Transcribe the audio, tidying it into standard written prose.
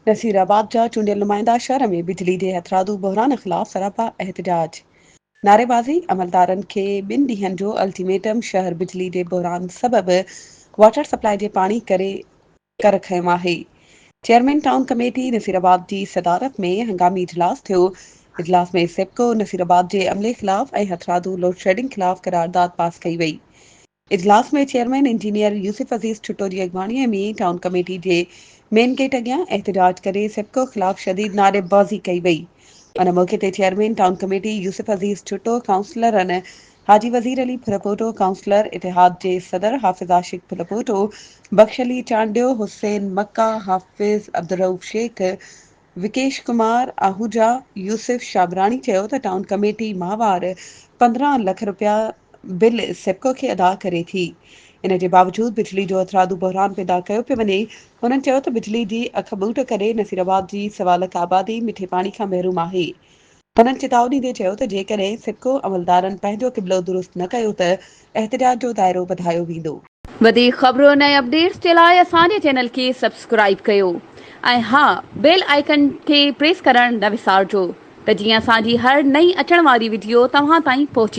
نصيرآباد جا چونڊيل نمائندا شهر ۾ بجلي جي هٿرادو بحران خلاف سراپا احتجاج، نعريبازي، عملدارن کي ٻن ڏينهن جو الٽيميٽم، شهر بجلي جي بحران سبب واٽر سپلاء جي پاڻي ڪري ڪر کنيو آهي. چيئرمين ٽائون ڪميٽي نصيرآباد جي صدارت ۾ هنگامي اجلاس ٿيو، اجلاس ۾ سيپڪو نصيرآباد جي عملي خلاف ۽ هٿرادو لوڊشيڊنگ خلاف قرارداد پاس ڪئي وئي. اجلاس ۾ چيئرمين انجنيئر يوسف عزيز ٺٽو جي اڳواڻي ۾ ٽائون ڪميٽي جي مين گيٽ اڳيان احتجاج ڪري سيپڪو خلاف شديد نعريبازي ڪئي وئي. ان موقعي تي chairman town committee Yousuf Aziz Thatta, ڪائونسلرن حاجي وزير علي ڦلپوٽو، ڪائونسلر اتحاد جي صدر حافظ عاشق ڦلپوٽو، بخش علي چانڊيو، حسين مڪا، حافظ عبدالرئوف شيخ، وڪيش ڪمار آهوجا، يوسف شابراڻي چيو ته ٽائون ڪميٽي ماهوار 15 لک رپيا بل سيپڪو کي ادا ڪري ٿي، ان جي باوجود بجلي جو هٿرادو بحران پيدا ڪيو پيو وڃي. هنن چيو ته بجلي جي اک ٻوٽ ڪري نصيرآباد جي سوا لک آبادي مٺي پاڻي کان محروم آهي. هنن چتاء ڏيندي چيو ته جيڪڏهن سيپڪو عملدارن پنهنجو قبلو درست نه ڪيو ته احتجاج جو دائرو وڌايو ويندو. وڌيڪ خبرن ۽ اپڊيٽس جي لاء اسان جي چينل کي سبسڪرائيب ڪيو ۽ ها بيل آئيڪن کي پريس ڪرڻ نه وسارجو ته جيئن اسان جي هر نئين اچڻ واري وڊيو توهان تائين پهچي.